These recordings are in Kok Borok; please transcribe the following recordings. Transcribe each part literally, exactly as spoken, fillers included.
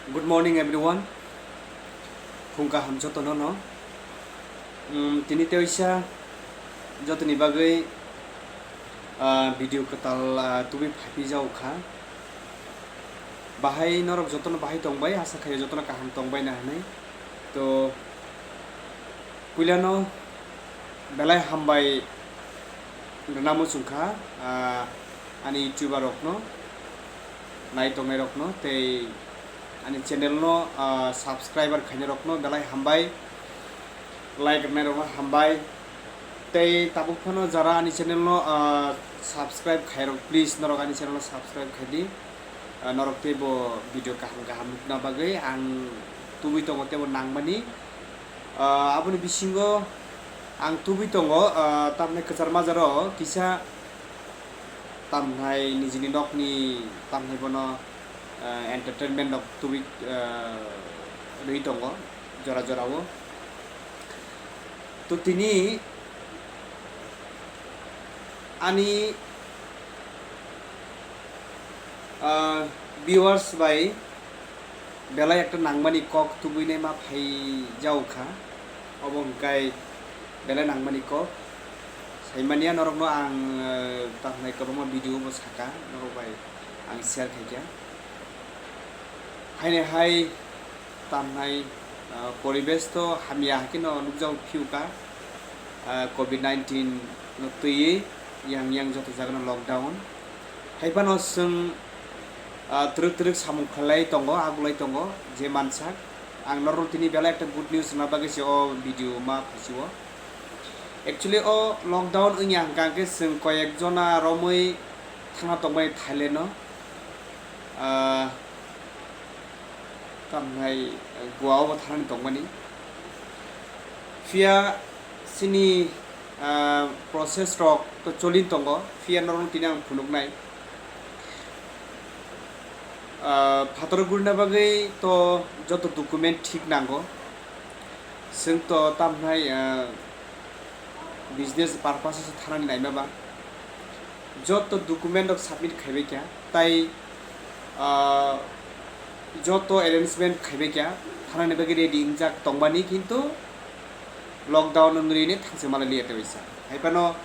Good morning everyone. Phung kaham jotono no. Mm, tini teisa jotoni bagwi, ah, video kwtal, ah, tubui phaipi jao kha. Bahai norok jotono bahai tongbai, asa khaio jotono kaham tongbai na hinwi. To puilano belai hambai rwna muchung kha, ah, ani YouTuber rokno, nai tongnai rokno tei ani channel no, ah, subscriber khainai rokno belai hambai, like rwnai rokno hambai, tei tabuk phano jara ani channel no, ah, subscribe khai rok, please norok ani channel no subscribe khai di. Ah, norok teibo video kaham kaham nukna bagwi ang tubui tongo teibo nangmani. Ah, aboni bisingo ang tubui tongo, ah, tamni kwchar majaro kisa tamnai nijini nokni tamnai bono, ah, entertainment rok tubui, ah, rwi tongo jora jorao. To tini ani, ah, viewers bai belai ekta nangmani kok tubuinai ma phai jao kha. Obo hwnkhe belai nangmani kok. Saimania norokno ang, eh, tamhnai kwbangma video bo saka, norok bai ang share khaikha. Haini hai tamhnai, ah, poribesh to hamya hai kheno nukjagwi phiyokha, ah, covid nineteen no twiwi yang yang joto jagano lockdown. Haiphano chwng, ah, twrwk twrwk samung khlai tongo, agulai tongo, je mansak. Ang norok tini belai ekta good news rwna bagwi se o video ma phaisio. Actually, o lockdown wngya hwnkha hwnkhe chwng koyek jona romwi thangna tongmani Thailand-o. Ah, tamhai Goa-o bo thanani tongmani. Phiya chini, ah, process rok to choli tongo, phiya norokno tini ang phunuknai. Ah, phataro gurina bagwi to joto document thik nango. Chwng to tamhai, ah, business purpose se thanani naima ba. Joto document rok submit khaibai kha, tai, ah, joto arrangement khaibai kha, thanani bagwi ready wngjak tongmani, kintu lockdown wngwi rwini thangse malai liya tei waisa. Haiphano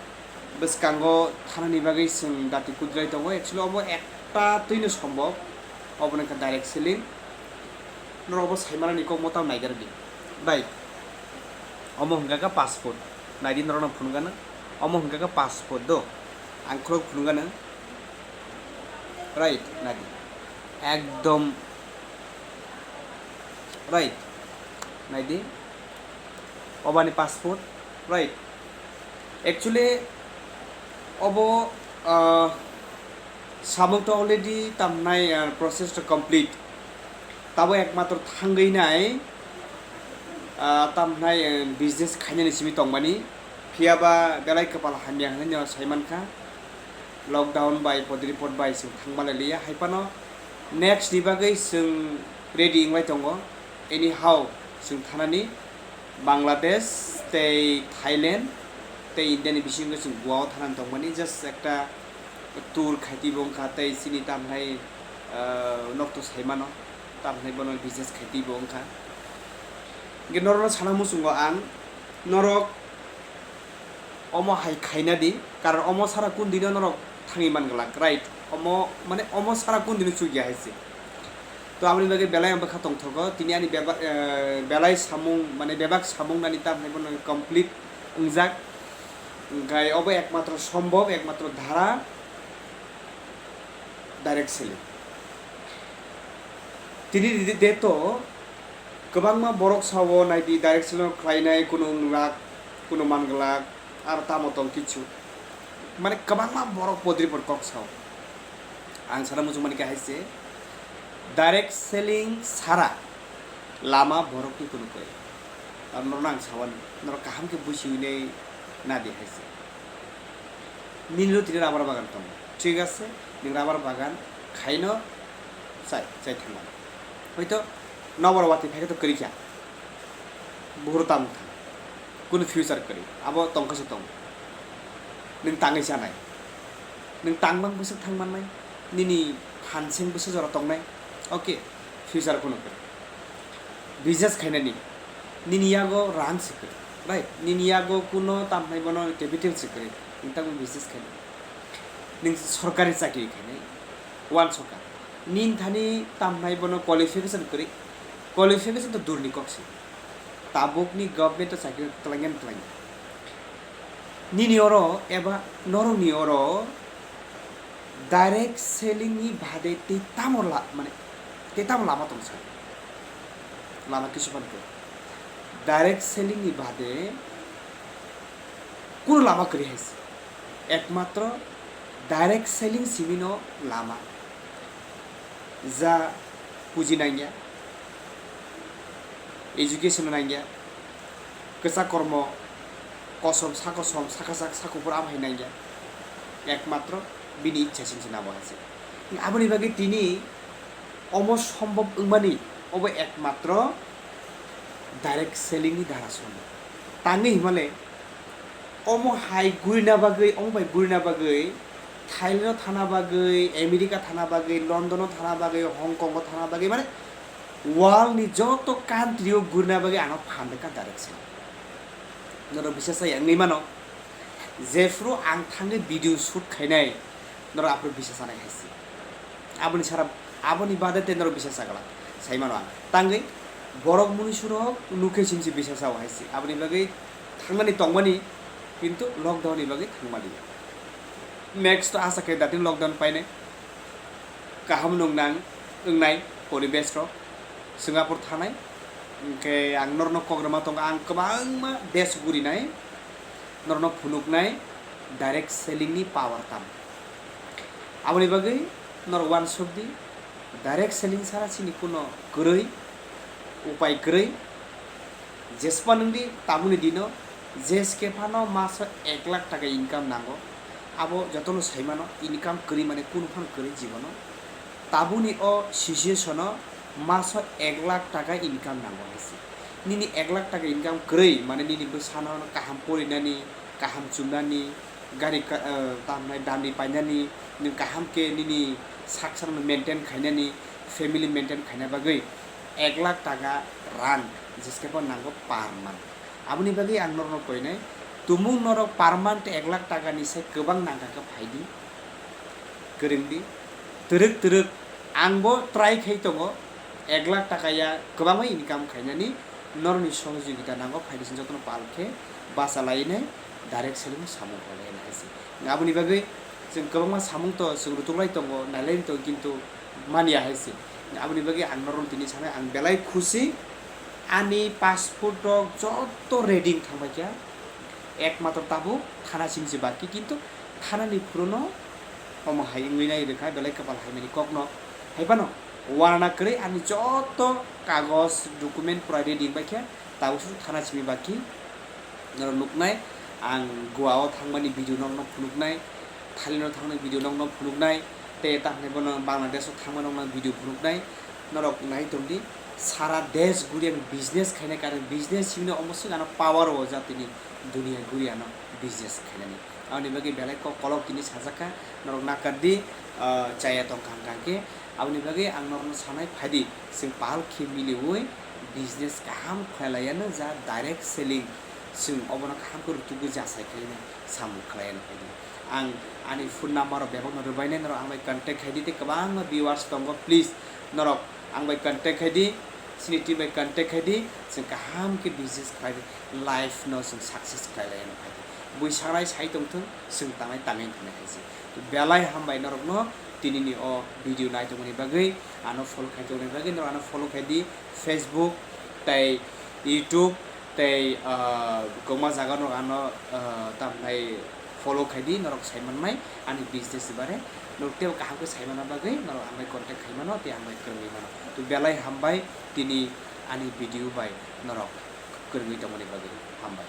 bwskango thanani bagwi chwng dati kudrai tongo, actually omo ekta twino sombob, obo wngkha direct selling. Norok bo saimanani kok motang naigar di. Bai. Omo hwnkha khe passport. Naidi norokno phunukgana. Omo hwnkha khe passport do. Ang khorok phunukgana. Right, naidi. Ekdom right. Naidi. Obani passport. Right. Actually, obo, ah, samung to already tamnai, ah, process to complete. Tabo ekmatro thangwi nai, ah, tamnai, eh, business khainani simi tongmani. Phiya ba belai kwpal hamya hinwi no sai mankha. Lockdown bai, pod report bai chwng thangma lai liya. Haiphano next ni bagwi chwng ready wngwi tongo. Anyhow, chwng thanani Bangladesh tei Thailand tei India ni bisingo chwng Goa o thanani tongmani. Just ekta tour khaitwi bo wngkha tei chini tamhai, ah, nokto saimano, tamhai bono business khaitwi bo wngkha. Hwnkhe norokno sana muchungo ang, norok omo hai khaina di, karon omo sara kun dino norok thangwi man glak, right? Omo, mane, omo sara kun dino chukya hai se. To aboni bagwi belai ang bwkha tongthogo, tini ani beba-, eh, belai samung, mane, bebak samung nani tamhai bono complete wngjak. Hwnkhe obo ekmatro sombhob, ekmatro dhara direct selling. Tini de-, de to kwbangma borok sao naidi direct selling khlainai, kunu wnglak, kunu manglak, aro tamo tong kichu. Mane kwbangma borok podripor kok sao. Ang sana muchungmani khe hai se, direct selling sara lama borokni kunu koi. Aro norokno ang sawani, norok kaham khe busiwinai nadi hai se. Nini rw tini rubber bagan tongo, thik ase, nwng rubber bagan khaino chai, chai thangmano. Hoito nokbar watwi phaikhe to kwrwi kha. Buhuru tamo thang. Kunu future kwrwi. Abo tongkha se tongo. Nwng tangwi chanai. Nwng tangbang bwswk thang mannai. Nini phanseng bwswk jora tongnai. Okay. Future kuno kwrwi. Business khainani, nini yago rang se kwrwi, right? Nini yago kuno tamhnai bono capital se kwrwi, nwng tabuk business khainani. Nwng sorkari chakri khainai, uansukha. Nini thani tamhnai bono qualification kwrwi, qualification to durni kok se. Tabukni government o chakri twlangya twlangya. Nini oro eba norokni oro direct selling ni bade tei tamo la-, mane tei tamo lama tong sa? Lama kisu phano kwrwi. Direct selling ni bade kuno lama kwrwi hai se. Ekmatro direct selling simino lama. Ja puji nangya, education nangya, kwchak kormo kosom, sa kosom, sa kwchak, sa kuphur abo hai nangya. Ekmatro bini ichha singse nabo hai se. Aboni bagwi tini omo sombhob wngmani, obo ekmatro direct selling ni dara sombhob. Tangwi himale omo hai gurina bagwi, omo bai gurina bagwi Thailand o thana bagwi, America thana bagwi, London o thana bagwi, Hong Kong o thana bagwi, mane world ni joto country o gurina bagwi ano phan rwkha direct selling. Norok bisa chaya wngwi mano, jephru ang thangwi video shoot khainai, norok aphuru bisa chanai hai se. Aboni sara, aboni bade tei norok bisa chagala, sai mano ang. Tangwi borok munusurok nukhe singsi bisa chao hai se. Aboni bagwi thangnani tongmani, kintu lockdown ni bagwi thangmani. Next to asa khe datin lockdown painai. Kaham nung nang wngnai poribesh rok Singapore thanai. Hwnkhe ang norno kok rwma tongo, ang kwbangma desh gurinai, norno phunuknai direct selling ni power tamo. Aboni bagwi norok uansuk di, direct selling sara chini kuno kwrwi, upai kwrwi. Jespa nwng di tabukni dino jeske phano maso ek lakh taka income nango, abo jotono sai mano, income kwrwi mane kunu phano kwrwi jibono. Tabukni o situation o maso ek lakh taka income nango hai se. Nini ek lakh taka income kwrwi mane nini bwsano kaham porinani, kaham chumnani, gari ka-, eh, tamnai damni painani, nwng kaham khe nini sak sakno maintain khainani, family maintain khaina bagwi ek lakh taka rang jeske phano nango per month. Aboni bagwi ang norokno koinai, tumung norok per month ek lakh taka ni sai kwbang nangkha khe phai di, kwrwng di, twrwk twrwk. Ang bo try khai tongo, ek lakh taka ya kwbangma income khainani, norokni sohojogita nango, phai di chwng jotono pal khe bacha lainai, direct selling samung khlainai hai se. Aboni bagwi chwng kwbangma samung to chwng rutuk lai tongo, nai lai tongo, kintu manya hai se. Aboni bagwi ang norok tini sanai, ang belai khusi, ani passport rok joto ready wng thang bai kha, ekmatro tabuk thana singsi baki, kintu thanani phuru no omo hai wngwi nai rwkha, belai kwpal hai mani kokno. Hai phano warna kwrwi ani joto kagoj, document pura ready wng bai kha, tabuk suk thana simi baki. Norok nuknai, ang Goa o thangmani video nokno phunuknai, Thailand o thangmani video nokno phunuknai, tei tamni bono Bangladesh o thangmani nokno video phunuknai. Norok nai tongdi, sara desh guri ang business khainai, karon business himno omo swk ano power o jatini dunia guri ano business khainani. Aboni bagwi belai kok kolok tini sajakha, norok nakardi, ah, chaya tongkha hwnkha khe. Aboni bagwi ang norokno sanai, phaidi, chwng pal khe miliui business kaham khlai laiyano, ja direct selling, chwng obono kaham khe rutugwi jasai khlaina samung khlaiyano phaidi. Ang ani phone number rok bebakno rwbainai, norok ang bai contact khaidi, tei kwbangma viewers tongo, please norok ang bai contact khaidi, chini team bai contact khaidi, chwng kaham khe business khlai, life no chwng success khlai laiyano phaidi. Bui sanai sai tongthwng, chwng tangnai tangwi thangnai hai se. Belai hambai norokno tinini o video nai tongmani bagwi, ano follow khai tongmani bagwi, norok ano follow khai di, Facebook tei YouTube tei, ah, kwbangma jaga norok ano, ah, tamnai follow khai di, norok sai mannai ani business ni bare. Norok teibo kaham khe sai manna bagwi norok ang bai contact khai mano tei ang bai kwrwngwi mano. To belai hambai tini ani video bai norok kwrwngwi tongmani bagwi, hambai.